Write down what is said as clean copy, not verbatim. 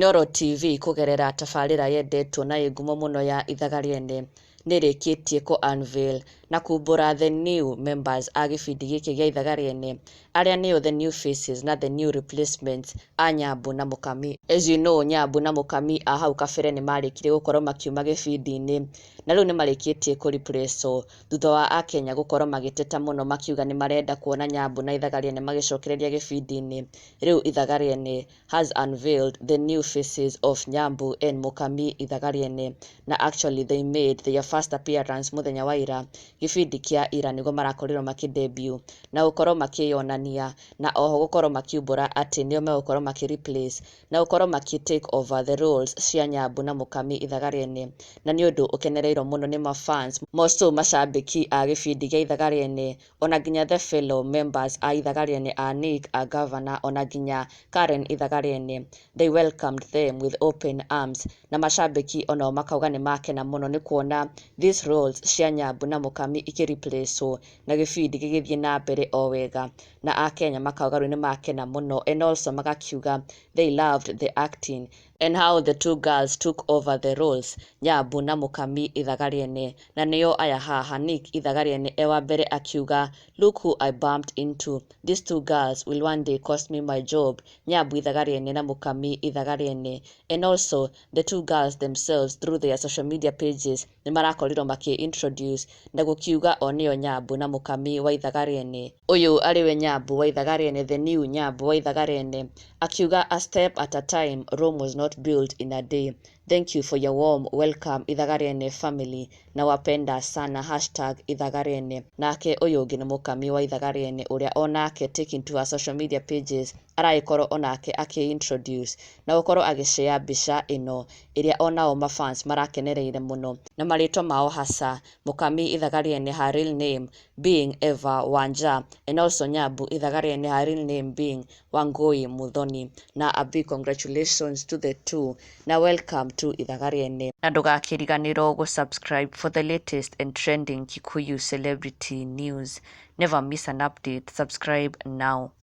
Inooro TV kũgerera tabarĩra yendetwo na ĩ ngumo mũno ya Ithaga Rĩene nĩrĩkĩtie kũ unveil na kumbũra the new members a gĩbindi gĩkĩ gĩa Ithaga Rĩene, arĩa nĩo the new faces na the new replacements a Nyambu na Mũkami. As you know, Nyambu na Mũkami a hau kabere nĩ marĩkirie gũkorwo makiuma gĩbindi-inĩ na rĩu nĩ marĩkĩtie kũ replace thutha wa akenya gũkorwo magĩteta mũno makiuga nĩ marenda kuona Nyambu na Ithaga Rĩene magĩcokereria gĩbindi-inĩ. Rĩu Ithaga Rĩene has unveiled the new faces of Nyambu and Mũkami Ithaga Rĩene, na actually they made their first appearance mũthenya wa ira, gĩbindi kĩa ira nĩguo marakorirwo makĩ debut na gũkorwo makĩyonania na oho gũkorwo makiumbũra atĩ nĩo megũkorwo makĩ replace na gũkorwo makĩ take over the roles cia Nyambu na Mũkami Ithaga Rĩene, na nĩ ũndũ ũkenereirwo mũno nĩ mafans, more so macambĩki a gĩbindi gĩa Ithaga Rĩene, ona nginya the fellow members a Ithaga Rĩene, a Nick, a Governor, ona nginya Karen Ithaga Rĩene. They welcomed them with open arms, na macambĩki onao makauga nĩ makena mũno nĩ kuona these roles cia Nyambu na Mũkami ikĩ replace na gĩbindi gĩgĩthiĩ na mbere o wega, na akenya makauga rĩu nĩ makena mũno, and also magakiuga they loved the acting and how the two girls took over the roles, Nyambu na Mũkami Ithaga Rĩene, na nĩo aya haha. Nick Ithaga Rĩene e wa mbere akiuga, "Look who I bumped into. These two girls will one day cost me my job, Nyambu Ithaga Rĩene na Mũkami Ithaga Rĩene." And also the two girls themselves, through their social media pages, nĩ marakorirwo makĩ introduce na gũkiuga o nĩo Nyambu na Mũkami wa Ithaga Rĩene. Ũyũ arĩwe Nyambu wa Ithaga Rĩene, the new Nyambu wa Ithaga Rĩene, akiuga, "A step at a time. Rome was not built in a day. Thank you for your warm welcome, Ithaga Rĩene family. Nawapenda sana. #IthagaRĩene." Nake ũyũ ũngĩ nĩ Mũkami wa Ithaga Rĩene, ũrĩa onake taking to her social media pages aragĩkorwo onake akĩ introduce na gũkorwo agĩshare mbica ĩno ĩrĩa onao mafans marakenereire mũno, na marĩtwa mao hasa Mũkami Ithaga Rĩene, her real name being Eva Wanja, and also Nyambu Ithaga Rĩene, her real name being Wangui Muthoni. Na a big congratulations to the two na welcome to Ithaga Rĩene, na ndũgakĩriganĩrwo gũ subscribe for the latest and trending Kikuyu celebrity news. Never miss an update. Subscribe now.